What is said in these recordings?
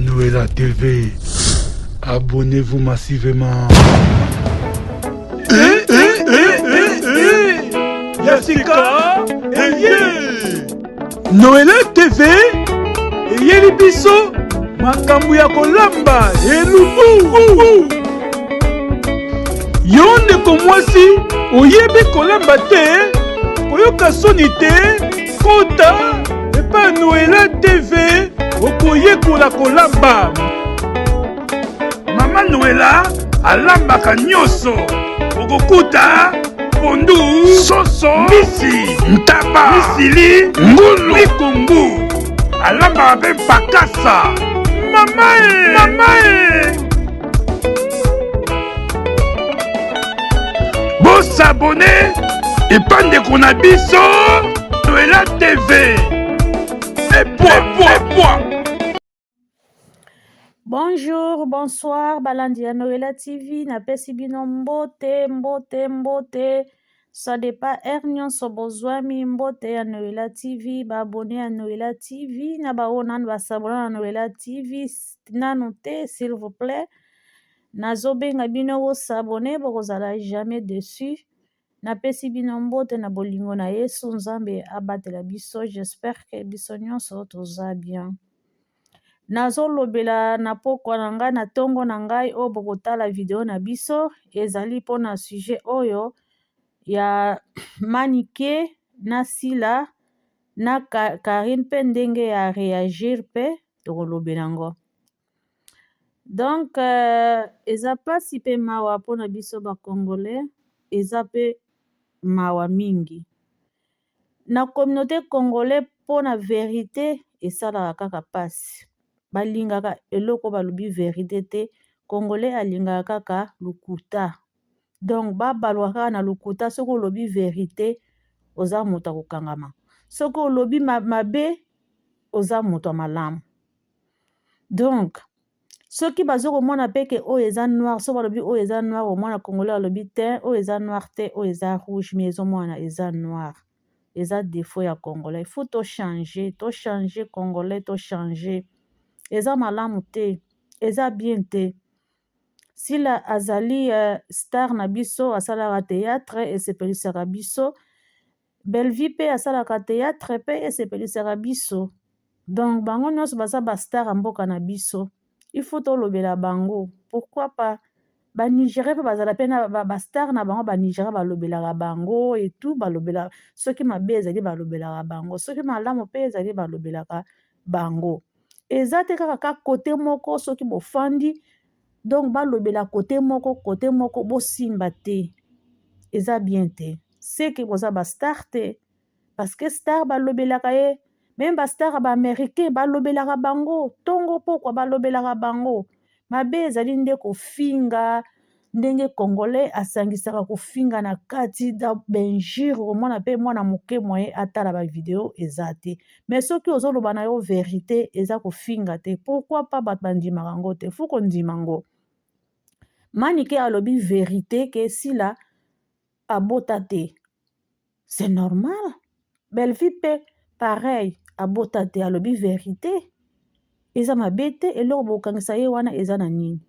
Noëlla TV, abonnez-vous massivement. Eh, eh, eh, eh, eh. Ya sika eye Noëlla TV eyeli biso makambo ya kolamba elubu. Yo ndeko mwasi oyebi kolamba te, koyoka soni te, kota epai Noela TV okoyekola kolamba. Mama Noela alambaka nyonso, okokuta pondu, soso, mbisi, ntaba, misili, ngulu, likungu. Alambaka mpe mpakasa. Mama e, mama e. Bosabone epa ndeko na biso Noela TV. Epwa, epwa, epwa. Bonjour, bonsoir, balandi ya Noela TV, napesi bino mbote, mbote, mbote. Ça dépend heure nyonso bozwami mbote ya Noela TV, ba abonné ya Noela TV, na ba oyo nanu basabona na Noela TV nanu te, s'il vous plaît. Nazobenga bino bosabone, bokozala jamais dessus. Napesi bino mbote na bolingo na Yesu, Nzambe abatela biso. J'espère que biso nyonso toza bien. Nazolobela na pokwa na ngai na ntongo na ngai oyo bokotala video na biso ezali mpona sujet oyo ya Manike na Sila na Karine mpe ndenge ya réagir mpe tokolobela yango. Donc eza mpasi mpe mawa mpona biso ba congolais, eza mpe mawa mingi na communauté congolais mpona vérité esalaka kaka mpasi. Balingaka eloko balobi vérité te, congolais alingaka kaka lokuta. Donc babalwaka kaka na lokuta. Soki olobi vérité oza moto akokangama, soki olobi mabe oza moto ya malamu. Donc soki baza komona mpe ke oyo eza noir, soki balobi oyo eza noir, omona congolais alobi te oyo eza noir te, oyo eza rouge, mais ezomona eza noir. Eza défaut ya congolais. Faut tochanger, tochanger congolais, tochanger. Eza malamu te, eza bien te. Sila azali star na biso, asalaka théâtre esepelisaka biso. Bellevue mpe asalaka théâtre mpe esepelisaka biso. Donc bango nyonso baza ba star ya mboka na biso, il faut tolobela bango. Pourquoi pas banigérien mpe bazala mpe na ba star na bango? Banigérien balobelaka bango et tout, balobela soki mabe ezali, balobelaka bango, soki malamu mpe ezali, balobelaka bango. Eza te kaka ka kote moko. Soki bofandi, donc balobela kote moko, kote moko bosimba te, eza bien te. Seke boza ba star te, parce que star balobelaka ye. Même ba star ya baaméricain balobelaka bango ntongo pokwa, balobelaka bango. Mabe ezali nde kofinga, ndenge congolais asangisaka kofinga na kati bainjure. Komona mpe mwana moke moye atala bavideo eza te, mais soki ozoloba na yo vérité, eza kofinga te. Pourquoi pas bato bandimaka yango te? Faut kondima yango. Manike alobi vérité ke Sila abota te, c'est normal. Bellevue mpe pareil, abota te, alobi vérité, eza mabe te. Eloko bokangisa ye wana eza na nini,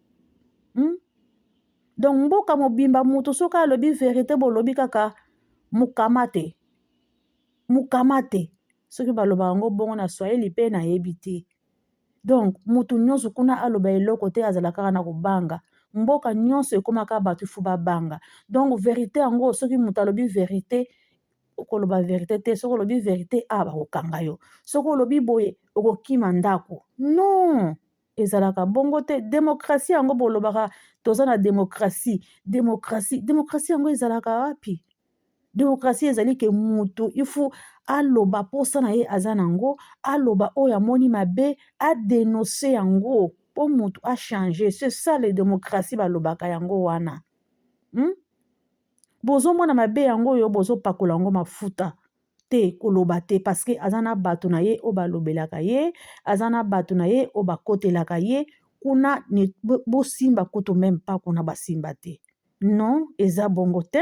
Donc mboka mobimba, moto soki alobi vérité, bolobi kaka mokama te, mokama te. Soki baloba yango bongo na swahili mpe nayebi te. Donc motu nyonso kuna aloba eloko te, azala kaka na kobanga. Mboka nyonso ekomaka bato faut babanga. Donc vérité yango, soki moto alobi vérité, okoloba vérité te. Soki olobi vérité, a bakokanga yo. Soki olobi boye, okokima ndako. Non, ezalaka bongo te. Démocratie yango bolobaka toza na démocratie, démocratie, démocratie yango ezalaka wapi? Démocratie ezali ke mutu il faut aloba mposa na ye aza nango, aloba oyo amoni mabe, adénonce yango mpo mutu achange. C'est ça le démocratie balobaka yango wana, Bozomona mabe yango oyo, bozopakola yango mafuta te, koloba te, parce que aza na bato na ye oyo balobelaka ye, aza na bato na ye oyo bakotelaka ye kuna. Bosimba kutu même pas kuna, basimba te. Non, eza bongo te,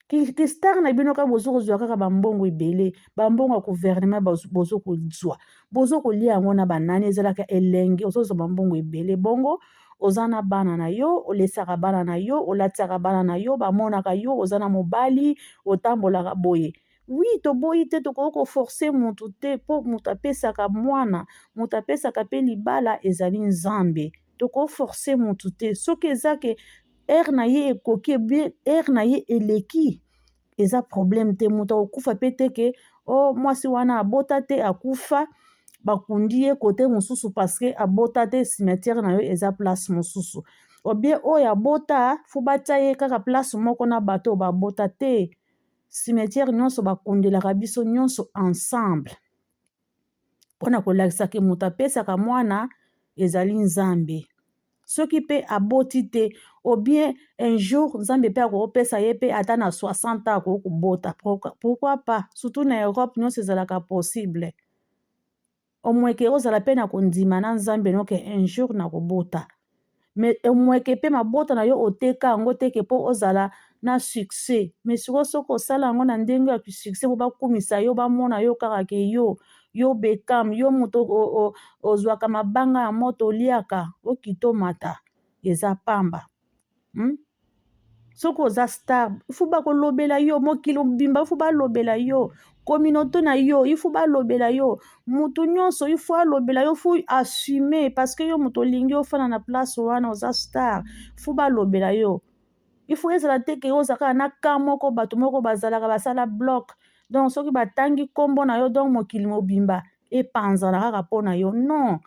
Ki star na bino kaka bozo kozwa kaka bambongo ebele, bambongo ya gouvernement bozo kozwa, bozo kolia yango na banani, ezalaka elengi, ozozwa bambongo ebele bongo oza na bana na yo, olesaka bana na yo, olatisaka bana na yo, bamonaka yo oza na mobali, otambolaka boye. Oui, toboyi te, tokoki koforce motu te, mpo moto apesaka mwana, moto apesaka mpe libala ezali Nzambe. Tokoforce motu te, soki eza ke heure na ye ekoki, heure na ye eleki, eza problème te. Moto akokufa pe te ke o oh, mwasi wana abota te, akufa, bakundi ye kote mosusu parce que abota te, cimetière na yo eza place mosusu. Obie oyo abota, fo batia ye kaka place moko na bato oyo babota te. Cimetière nyonso bakundelaka biso nyonso ensemble, mpona kolakisa ke moto apesaka mwana ezali Nzambe. Soki mpe aboti te, ou bien un jour Nzambe mpe akopesa ye mpe ata na 60 ans akoki kobota, pourquoi pas? Surtout na Europe nyonso ezalaka possible. Omweke ozala mpe na kondima na Nzambe noke un jour nakobota. Mais omweke mpe mabota na yo oteka yango teke mpo ozala na succès. Mais sikoyo soki osala yango na ndenge ya succès mpo bakumisa yo, bamona yo kaka ke yo, yo Beckham, yo moto ozwaka mabanga ya moto oliaka, okita omata, eza pamba. Soki oza star, il faut bakolobela yo, mokili mobimba il faut balobela yo, communauté na yo il faut balobela yo, motu nyonso il faut alobela yo, faut assumer parce que yo moto olingi ofanda na place wana, oza star, faut balobela yo. Il faut ezala te ke oza kaka na camp moko, bato moko bazalaka basala bloc, donc soki batangi nkombo na yo, donc mokili mobimba epanzana kaka mpo na yo. Non,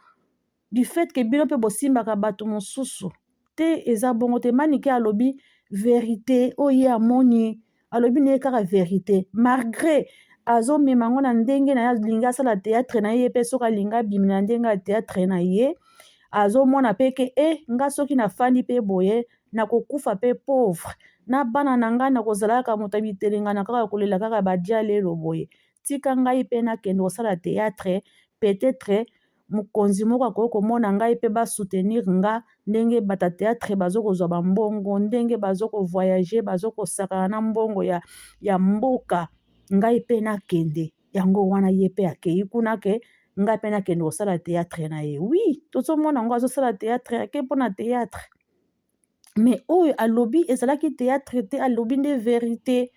du fait ke bino mpe bosimbaka bato mosusu te, eza bongo te. Manike alobi vérité oyo ye amoni, alobi na ye kaka vérité, malgré azomema yango na ndenge na ye, alingi asala théâtre na ye mpe soki alingi abima na ndenge ya théâtre na ye, azomona mpe ke e nga soki nafandi mpe boye, nakokufa mpe pauvre na bana na ngai, nakozala kaka moto ya bitelengana, kaka kolela kaka badia lelo boye. Tika ngai mpe nakende kosala théâtre, peut-être mokonzi moko akoki komona ngai mpe basoutenir nga ndenge bato ya théâtre bazokozwa bambongo, ndenge bazokovoyage, bazokosakana na mbongo ya mboka, ngai mpe nakende yango wana. Ye mpe akei kuna ke ngai mpe nakende kosala théâtre na ye. Oui, tozomona yango, azosala théâtre, ake mpona théâtre, mais oyo alobi ezalaki théâtre te, alobi nde vérité.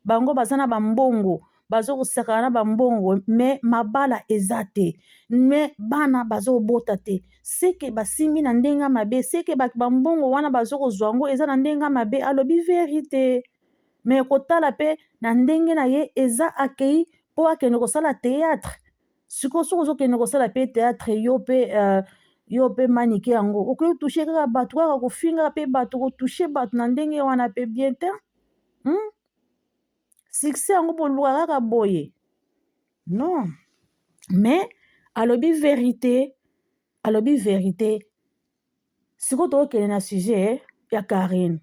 Bango baza na bambongo, bazokosakana na bambongo, mais mabala eza te, mais bana bazobota te, seke basimbi na ndenge ya mabe, seke bambongo wana bazokozwa yango eza na ndenge ya mabe. Alobi vérité, mais kotala mpe na ndenge na ye, eza akei mpo akende kosala théâtre. Sikoyo soki ozokende kosala mpe théâtre, yo mpe yo mpe Manike yango okoki touche kaka bato, kaka kofinga mpe bato, kotouche bato na ndenge wana mpe bien te? Succès yango boluka kaka boye, non. Mais alobi vérité, alobi vérité. Sikoyo tokokende na sujet ya Karine.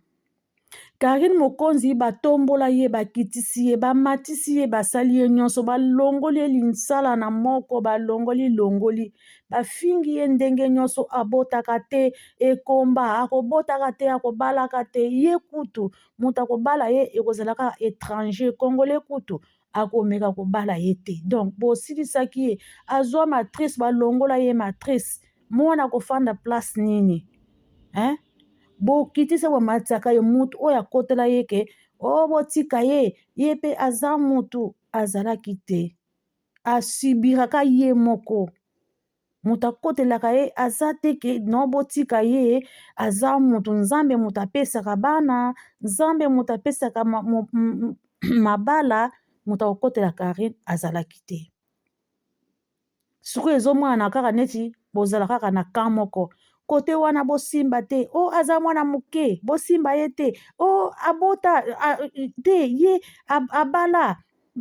Karine Mokonzi, batombola ye, bakitisi ye, bamatisi ye, basali ye nyonso, balongoli ye linsala na moko, balongoli longoli, bafingi ye ndenge nyonso, abotaka te, ekomba akobotaka te, akobalaka te, ye kutu moto akobala ye ekozala kaka étranger, congolais kutu akomeka kobala ye te. Donc bosilisaki ye, azwa matrice, balongola ye matrice, mwana kofanda place nini, hein? Bokitisa, bomatiaka ye, mutu oyo akotela ye ke o oh, botika ye, ye mpe aza mutu azalaki te, asubiraka ye moko, moto akotelaka ye aza te ke non, botika ye, aza moto. Nzambe moto apesaka bana, Nzambe moto apesaka mabala, moto akokotela Karine azalaki te. Sikoyo ezomonana kaka neti bozala kaka na camp moko kote wana, bosimba te, o aza mwana moke, bosimba ye te, o abota te, ye abala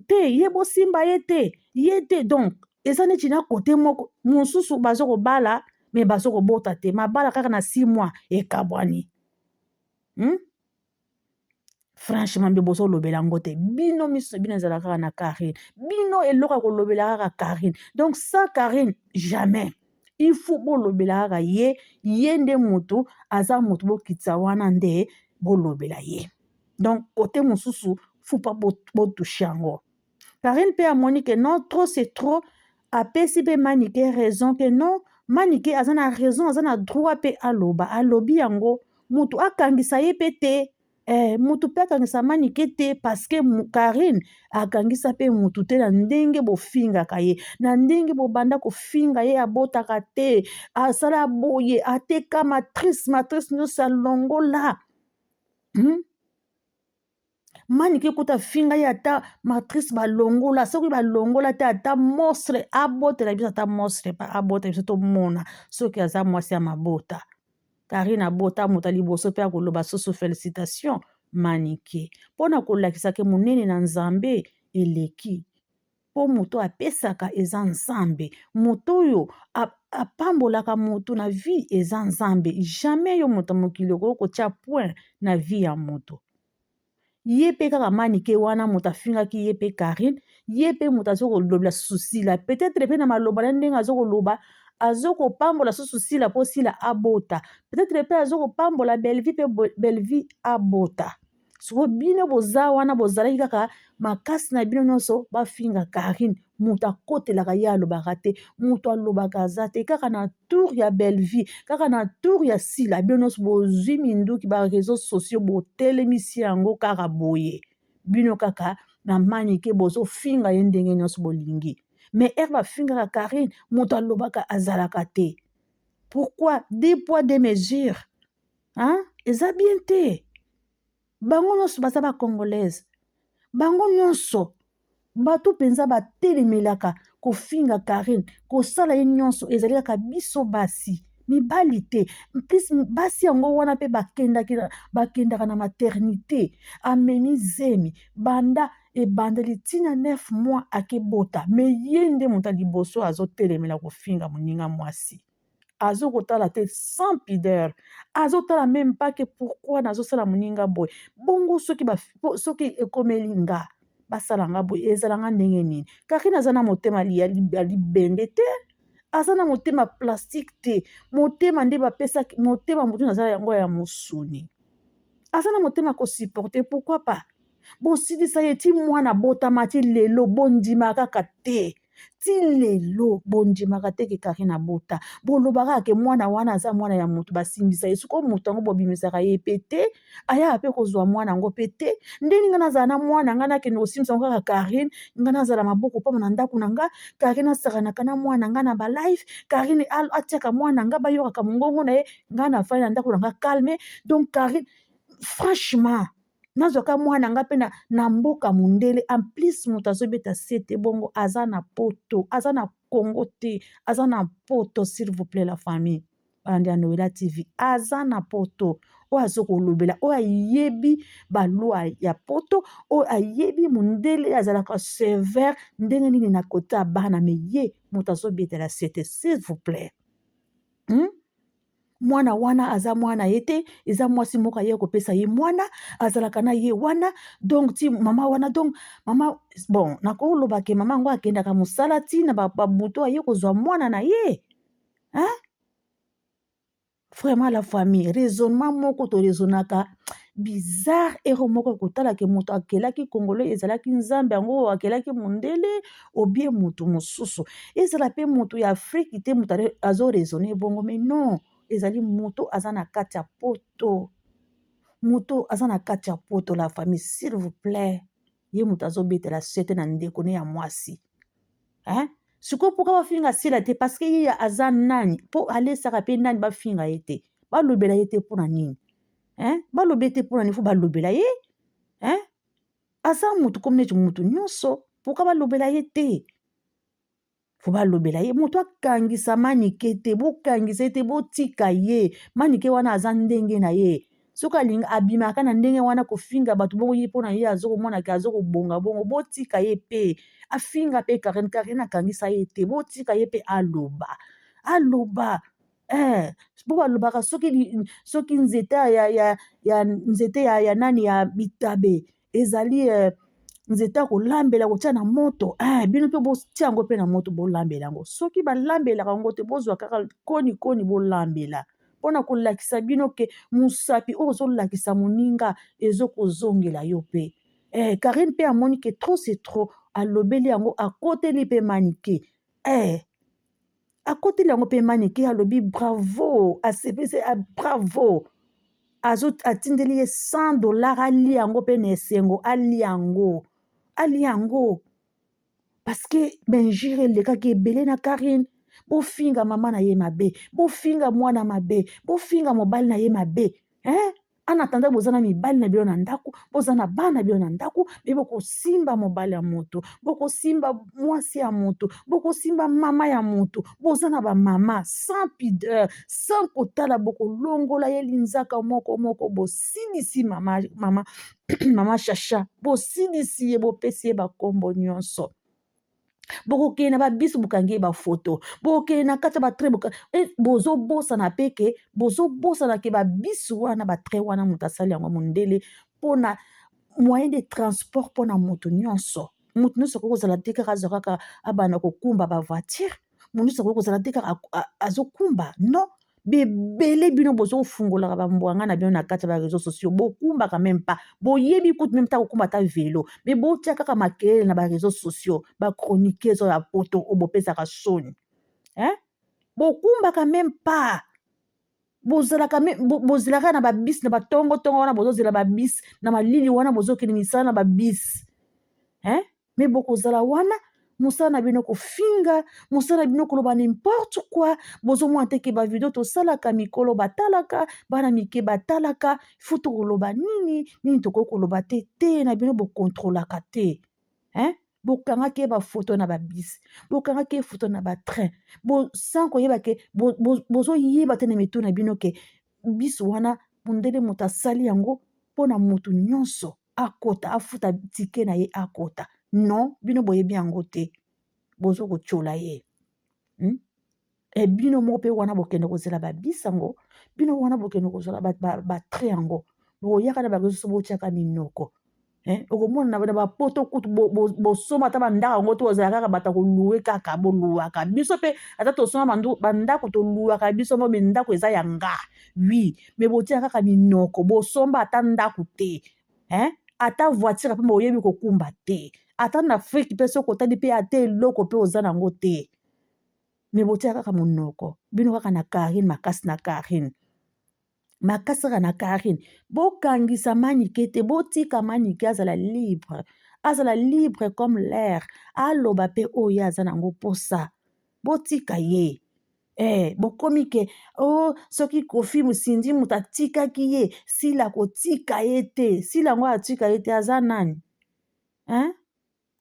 te, ye bosimba ye te, ye te. Donc eza neti na kote moko mosusu baza kobala mais baza kobota te, mabala kaka na 6 mois ekabwani? Franchement, mpe bozolobela yango te. Bino miso bino ezala kaka na Karine, bino eloko ya kolobela kaka Karine. Donc sans Karine jamais, il faut bolobela kaka ye, ye nde motu aza motu, bokitisa wana nde bolobela ye. Donc kote mosusu Faut pas botouche yango. Karine mpe amoni ke non, trop c'est trop. Apesi mpe Manike raison ke non, Manike aza na raison, aza na droit mpe aloba. Alobi yango, motu akangisa ye mpe te. Motu mpe akangisa Manike te, parce que Karine akangisa mpe motu te na ndenge bofingaka ye, na ndenge bobanda kofinga ye. Abotaka te, asala boye, ateka matrice, matrice nyonso alongola, Manike kuta afinga ye, ata matrice balongola, soki balongola te, ata monstre abotela biso, ata monstre abotela biso, tomona soki aza mwasi ya mabota. Karine abota moto ya liboso mpe akoloba susu félicitation Manike, mpona kolakisaka monene na Nzambe eleki, mpo moto apesaka eza Nzambe, moto oyo apambolaka moto na vie eza Nzambe. Jamais yo moto ya mokili okoki kotia point na vie ya moto. Ye mpe kaka Manike wana, moto afingaki ye mpe Karine, ye mpe moto aza kolobela susu Sila, peut-être mpe na maloba na ndenge aza koloba, aza kopambola susu Sila mpo Sila abota, peut-être mpe aza kopambola Bellevie mpe Bellevie abota. Sikoyo bino boza wana, bozalaki kaka makasi na bino nyonso bafinga Karine, moto akotelaka ye, alobaka te, moto alobaka aza te. Kaka na tour ya Bellevie, kaka na tour ya Sila, bino nyonso bozwi minduki, baréseaux sociaux botelemisi yango kaka boye. Bino kaka na Manike, bozofinga ye ndenge nyonso bolingi, mais heure bafingaka Karine, moto alobaka azalaka te. Pourquoi deux poids deux mesures, hein? Eza bien te. Bango nyonso baza bacongolaise, bango nyonso bato mpenza batelemelaka kofinga Karine, kosala ye nyonso, ezali kaka biso basi, mibali te. Plus basi yango wana mpe bakendaka na maternité, amemi zemi banda ebandeli ntina 9 mois, akebota, mais ye nde moto ya liboso azotelemela kofinga moninga mwasi. Azokotala te, sans pudeur, azotala même pas ke pourquoi nazosala moninga boye bongo. Soki ekomeli nga, basala nga boye, ezalanga ndenge nini? Karine aza na motema ya libende te, aza na motema plastique te. Motema nde bapesaki motema, motu naza yango ya mosuni, aza na motema kosupporter. Pourquoi pas bosilisa ye ti mwana botama? Ti lelo bondima kaka te, ti lelo bondimaka te ke Karine abota. Bolobaka ke mwana wana aza mwana ya motu basimbisa ye. Sikoyo moto yango bobimisaka ye mpe te, ayaka mpe kozwa mwana yango mpe te. Ndenge ngai nazala na mwana ngai, nakende kosimbisa yango kaka Karine, ngai nazala maboko mpamba na ndako na nga. Karine asakanaka na mwana ngai na balive, Karine atiaka mwana ngai, bayokaka mongongo na ye, ngai nafandi na ndako na nga calme. Donc Karine, franchement, nazwaka mwana nga mpe na mboka mondele. En plus moto azobeta sete bongo aza na Poto, aza na Congo te, aza na Poto. S'il vous plaît, la famille balandi ya Noela TV, aza na Poto, oyo aza kolobela, oyo ayebi baloi ya Poto, oyo ayebi mondele azalaka sévère ndenge nini na kota ya bana, mais ye moto azobetela sete. S'il vous plaît, Mwana wana aza mwana ye te, eza mwasi moko aye kopesa ye mwana, azalaka na ye wana. Donc ti mama wana, donc mama, bon, nakoloba ke mama yango akendaka mosala ntina babutu, aye kozwa mwana na ye, hein? Vraiment, la famille, raisonnement moko toraisonnaka bizarre. Ero moko kotala ke moto akelaki Congolais ezalaki Nzambe yango akelaki mondele obie moto mosusu, ezala mpe moto ya Afrike te, moto azoraisonner bongo. Mais non, ezali moto aza na kati ya Poto, moto aza na kati ya Poto. La famille, s'il vous plaît, ye moto azobetela sete na ndeko ne ya mwasi, hein? Sikoyo mpoka bafinga Sila te, parce que ye aza nani mpo alesaka mpe nani bafinga ye te, balobela ye te? Mpona nini, hein? Baloba ye te mpona nini? Faut balobela ye, hein? Aza motu komi neti motu nyonso, mpoka balobela ye te? Faut balobela ye. Moto akangisa Manike te, bokangisa ye te, botika ye. Manike wana aza ndenge na ye, soki alingi abimaka na ndenge wana kofinga bato bongo, ye mpona ye azokomonaka azokobonga bongo. Botika ye mpe afinga mpe Karine. Karine akangisa ye te, botika ye mpe aloba, aloba. Po balobaka soki nzete ya nzete ya nani ya bitabe ezali nzete ya kolambela, kotia na moto, bino mpe botia yango mpe na moto, bolambela yango. Soki balambelaka yango te, bozwa kaka koni koni, bolambela, mpona kolakisa bino ke mosapi oyo ozolakisa moninga ezokozongela yo mpe. Eh, Karine mpe amoni ke trop c'est trop, alobeli yango, akoteli mpe Manike. Eh, akoteli yango mpe Manike, alobi bravo, asepesi bravo, atindeli ye 100 $, alia yango mpe na esengo, alia yango, alia yango, parce que bainjure elekaki ebele na Karine. Bofinga mama na ye mabe, bofinga mwana mabe, bofinga mobali na ye mabe, hein? En attendant, boza na mibali na bino na ndako, boza na bana bino na ndako, me bokosimba mobali ya moto, bokosimba mwasi ya moto, bokosimba mama ya moto. Boza na bamama sans pudeur, sans kotala, bokolongola ye linzaka moko moko. Bosilisi mama, mama, mama Chacha, bosilisi ye, bopesi ye bakombo nyonso. Bokokende na babisi, bokangi ye bafoto, bokokende na kati ya batrain. Bozobosana mpe ke, bozobosana ke babisi wana, batrain wana, moto asali yango mondele, mpona moyen de transport mpona moto nyonso. Moto nyonso akoki kozala te kaka azwa kaka abanda kokumba bavoiture. Moto nyonso akoki kozala te kaka azokumba, non. Bebele bino bozofungolaka bambwanga na bino na kati ya baréseaux sociaux, bokumbaka même pas, boyebi kutu même ta kokumba ata vélo, mais botia kaka makelele na baréseaux sociaux. Bachroniqueuse oyo ya poto oyo bopesaka soni, hein? Bokumbaka même pas, bozalaka, bozelaka na babisi na batongotongo wana, bozozela babisi na malili wana, bozokende misala na babisi, hein? Mais bokozala wana, mosala na bino kofinga, mosala na bino koloba n'importe quoi. Bozomona te ke bavideo tosalaka, mikolo batalaka, bana mike batalaka? Faut tokoloba nini? Nini tokoki koloba te te na bino? Bokontrolaka te, hein? Bokangaki ye bafoto na babisi, bokangaki ye foto na batrain, sans koyeba ke bozoyeba te na mitu na bino ke bisi wana, mondele moto asali yango mpona motu nyonso akota, afuta ticket na ye, akota. Non, bino boyebi yango te, bozo kotiola ye, E bino moko mpe wana bokende kozela babisi yango, bino wana bokende kozala batrain yango, bokoyaka na bareseau, botiaka minoko. Okomona na bapoto kutu bosomba ata bandako yango to ozala kaka bato koluwe, kaka boluwaka. Biso mpe ata tosomba bandako, toluwaka biso mo, mais ndako eza ya nga, oui. Mais botia kaka minoko, bosomba ata ndako te, hein? Ata voiture mpe boyebi kokumba te. Ata na Afrique mpe soki otali mpe, ata eloko mpe oza nango te, mais botia kaka monoko. Bino kaka na Karine makasi, na Karine makasi, kaka na Karine. Bokangisa Manike te, botika Manike azala libre, azala libre comme l'air, aloba mpe oyo aza nango mposa. Botika ye. Bokomi ke o oh, soki Kofi Mosindi moto atikaki ye, Sila kotika ye te. Sila yango atika ye te, aza nani, hein?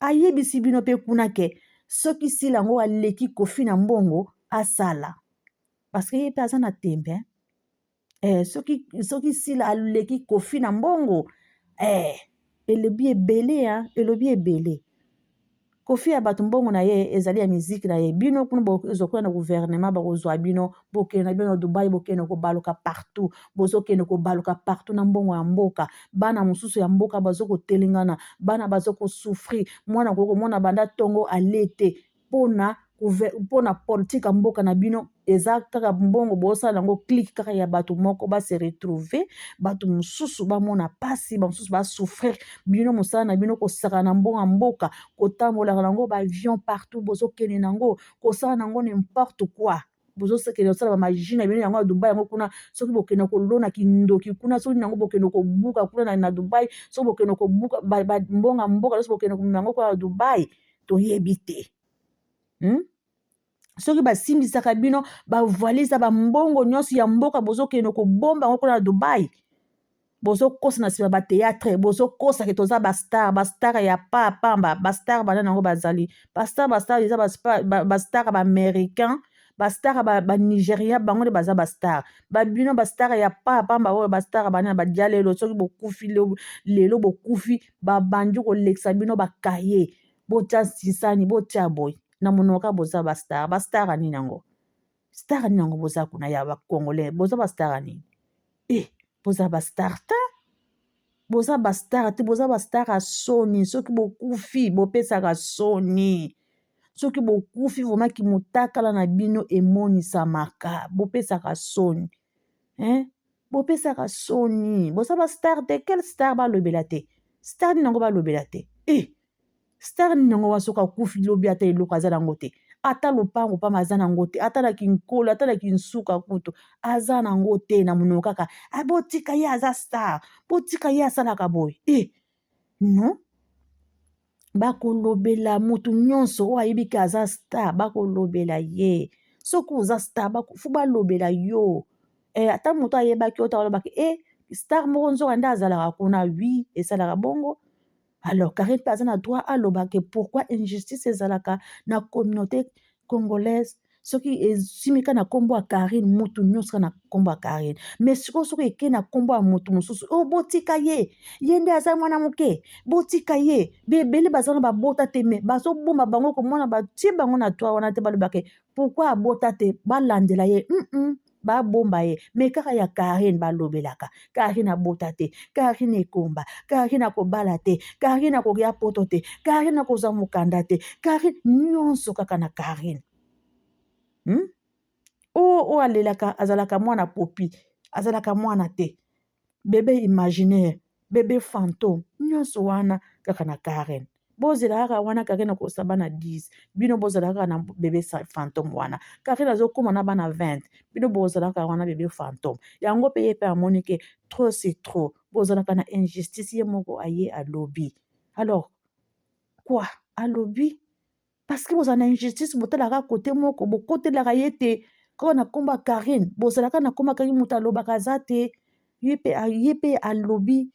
Ayebisi bino mpe kuna ke soki Sila yango aleki Kofi na mbongo, asala, parce que ye mpe aza na tembe, soki Sila aleki Kofi na mbongo, elobi ebele, hein? Elobi ebele. Kofi ya bato, mbongo na ye ezali ya miziki na ye. Bino kuna bozwa kuna na gouvernement, bakozwa bino, bokende na bino na Dubai, bokende kobaluka partout, bozokende kobaluka partout na mbongo ya mboka. Bana mosusu ya mboka bazokotelengana, bana bazokosouffrir. Mwana koki komona banda ntongo ale te mpona politike ya mboka na bino. Eza kaka mbongo bosala yango clique kaka ya bato moko base retrouver, bato mosusu bamona mpasi, bamosusu basouffrir. Bino mosala na bino kosaka na mbongo ya mboka, kotambolaka nango baavion partout, bozokende nango kosala nango n'importe quoi, bozokende kosala bamagie na bino yango ya Dubai yango kuna. Soki bokende kolona kindoki kuna, soki nango bokende kobuka kuna na Dubai, soki bokende kobuka mbongo mboka nyonso, bokende komema yango kuna na Dubai, toyebi te, Soki basimbisaka bino bavalise ya bambongo nyonso ya mboka, bozokende kobomba yango kuna na Dubai, bozokosa na nsima batéâtre, bozokosa ke toza bastar, bastar ya pa pamba. Bastar bana nango bazali bastar, bastar eza bastar ya baaméricain, bastar ya banigérien, bango nde baza bastar. Babino bastar ya pa pamba oyo, bastar bana na badia lelo. Soki bokufi lelo, bokufi, babandi kolekisa bino bakaye, botia sisani, botia boye na monoko, boza bastar. Bastar ya nini yango? Star nini yango boza kuna ya bacongolais? Boza bastar ya nini? E boza bastar te, boza bastar te, boza bastar ya soni. Soki bokufi, bopesaka soni. Soki bokufi, vraiment kimotakala na bino emonisamaka. Bopesaka soni, hein? Bopesaka soni, boza bastar te. Quelle star? Balobela te. Star nini yango balobela te? E star nini yango wana? Soki akufi lobi, ata eloko aza nango te, ata lopango pamba aza nango te, ata na kinkolo, ata na kinsuka kutu aza nango te. Na monoko kaka, botika ye, aza star, botika ye, asalaka boye. E non, bakolobela motu nyonso oyo ayebi ke aza star, bakolobela ye. Soki oza star, faut balobela yo. Ata moto ayebaki yo, alobaki e star moko nzoka nde azalaka kuna. Oui, esalaka bongo. Alors Karine mpe aza na droit aloba ke pourquoi injustice ezalaka na communauté congolaise. Soki esimika na nkombo ya Karine, motu nyonso na nkombo ya Karine. Mais sikoyo, soki eke na nkombo ya motu mosusu oyo, botika ye, ye nde aza mwana moke, botika ye. Bebele baza na babota te, mais bazobomba bango, komona batie bango na toit wana te. Balobake pourquoi abota te, balandela ye, Babomba ye. Mais kaka ya Karine, balobelaka Karine abota te, Karine ekomba, Karine akobala te, Karine akoya poto te, Karine akozwa mokanda te, Karine nyonso kaka na Karine, Oyo oyo alelaka, azalaka mwana popi, azalaka mwana te, bébé imaginaire, bébé fantôme, nyonso wana kaka na Karine. Bozela kaka wana, Karine akosa bana 10, bino bozala kaka na bébé fantôme wana. Karine azokóma na bana 20, bino bozala kaka wana bébé fantôme. Yango mpe ye mpe amoni ke trop, c'est trop, bozalaka na injustice. Ye moko aye alobi. Alors quoi, alobi parce que bozala na injustice, botalaka kote moko, bokotelaka ye te. Kaka na nkombo ya Karine, bozalaka na nkombo ya Karine, moto alobaka aza te. Ye mpe alobi,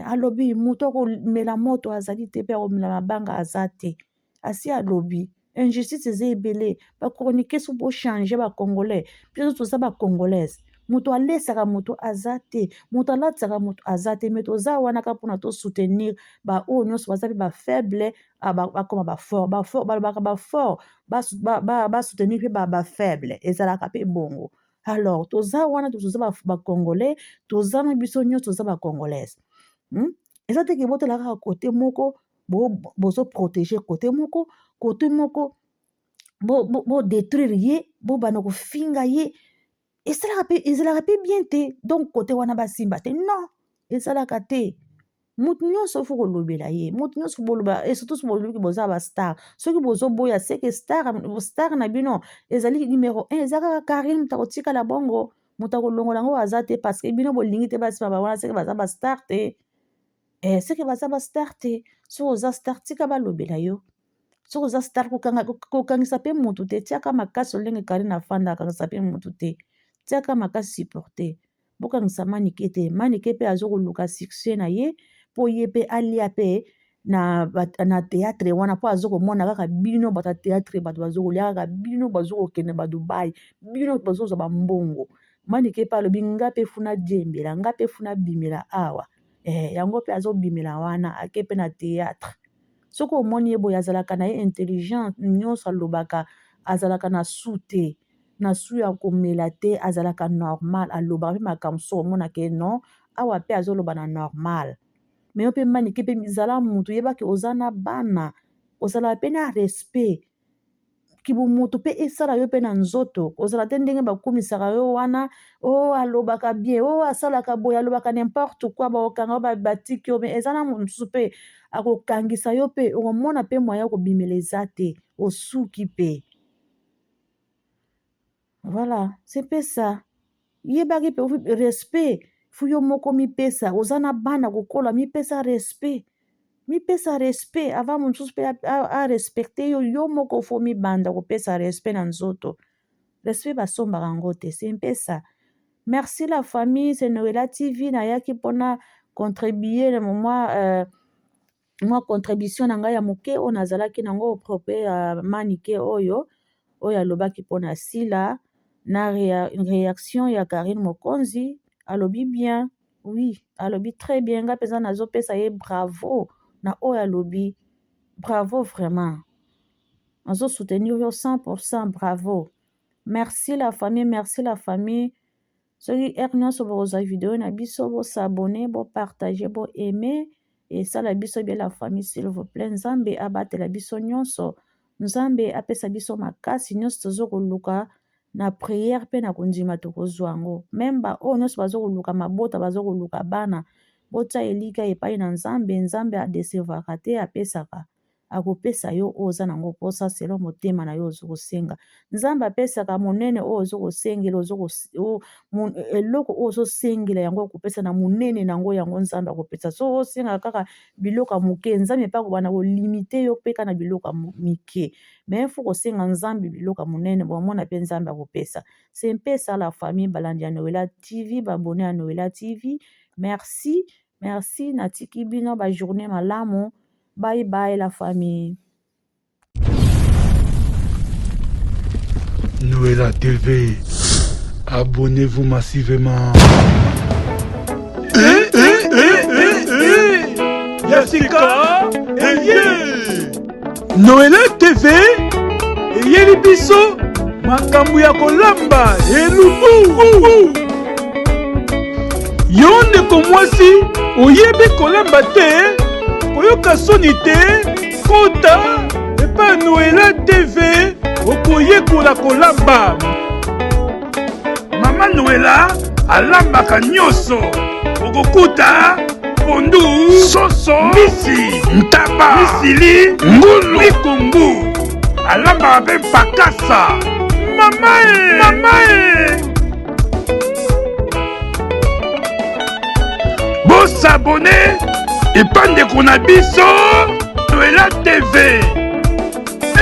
alobi moto akomela moto azali te, mpe akomela mabanga aza te. Asi alobi injustice eza ebele. Bachroniqueur, so bochange. Bacongolais, biso toza bacongolaise, moto alesaka moto aza te, moto alatisaka moto aza te. Mais toza wana kaka mpona tosoutenir baoyo nyonso baza mpe bafaible, bakoma bafort. Bafort balobaka, bafort basoutenir mpe bafaible, ezalaka mpe bongo. Alors toza wana, toza bacongolais, toza na biso nyonso, toza bacongolaise, Eza te ke botala kaka kote moko, bozoprotege kote moko, kote moko bodétruire ye, bobanda kofinga ye. Esalaka mpe, ezalaka mpe bien te. Donc kote wana basimba te, non, ezalaka te. Motu nyonso faut kolobela ye, motu nyonso boloba. Et surtout bolobi boza bastar, soki bozoboya, c'est que star na bino ezali numéro 1, eza kaka Karine. Moto akotikala bongo, moto akolongola yango aza te, parce que bino bolingi te basima bawana. C'est que baza bastar te, c'est que baza bastar te. Soki oza star, tika balobela yo. Soki oza star, kokangisa mpe motu te, tiaka makasi. Olenge Karine afanda, akangisa mpe motu te, tiaka makasi, supporte. Bokangisa Manike te. Manike mpe aza koluka succès na ye, mpo ye mpe alia mpe na théâtre wana, mpo aza komona kaka bino bato ya théâtre, bato bazokolia kaka bino, bazokokende baDubai, bino bazozwa bambongo. Manike mpe alobi: nga mpe funa diembela, nga mpe funa bimela awa. Yango mpe azobimela wana, ake mpe na théâtre. Soki omoni ye boye, azalaka na ye intelligent, nyonso alobaka, azalaka na su te, na su ya komela te, azalaka normal, alobaka mpe makambo. So omonaka non, awa mpe azoloba na normal. Mais yo mpe Manike mpe, zala motu, yebaki oza na bana, ozalaka mpe na respect kibomoto mpe esala yo mpe na nzoto. Kozala te ndenge bakumisaka yo wana, o alobaka bien, o asalaka boye, alobaka n'importe quoi, bakokanga yo, batiki yo. Mais eza na moto mosusu mpe akokangisa yo mpe, okomona mpe moyen kobimela eza te, osuki mpe. Voilà, c'est mpe ça. Yebaki mpe respect, faut yo moko mipesa. Oza na bana kokola, mipesa respect, mipesa respect avant mosusu mpe arespecte yo. Yo moko faut mibanda kopesa respect na nzoto. Respect basombaka yango te, c'est mpe ça. Merci la famille, c'est Noela TV. Nayaki mpona contribuer na mwa contribution na ngai ya moke oyo nazalaki nango propre ya Manike oyo alobaki mpona Sila na réaction ya Karine Mokonzi. Alobi bien, oui, alobi très bien. Ngai mpenza nazopesa ye bravo na oyo alobi. Bravo, vraiment, nazosoutenir yo 100. Bravo, merci la famille, merci la famille. Soki heure nyonso bokozwa video na biso, bos'abonner, bopartage, boaime, esala biso bien, la famille, s'il vous plaît. Nzambe abatela biso nyonso, Nzambe apesa biso makasi nyonso toza koluka na prière mpe na kondima, tokozwa yango. Même baoyo nyonso baza koluka mabota, baza koluka bana. Botia elikya epai na Nzambe. Nzambe a decevaka te, apesaka. Akopesa yo oyo oza nango mposa selon motema na yo ozo kosenga. Nzambe apesaka monene oyo ozo kosengela, eloko oyo ozosengela yango akopesa na monene na yango, yango Nzambe akopesa. So osenga kaka biloko ya moke, Nzambe mpe akobanda kolimite yo mpe kaka na biloko ya mike. Mais faut kosenga Nzambe biloko ya monene, bomona mpe Nzambe akopesa. C'est mpe ça la famille, balandi ya Noela TV, babone ya Noela TV. Merci, merci, natiki bino ba journée malamu. Bye bye la famille. Noela TV, abonnez-vous massivement. Eh, eh, eh, eh, eh. Ya sika, eye. Noela TV eyeli biso makambo ya kolamba elubu. Yo ndeko mwasi oyebi kolamba te, koyoka soni te, kota epai Noela TV okoyekola kolamba. Mama Noela alambaka nyonso, okokuta pondu, soso, mbisi, ntaba, misili, ngulu, mikungu. Alambaka mpe mpakasa. Mama e, mama e. Bosabone epa ndeko na biso Noela TV.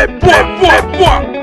Epwa, epwa, epwa.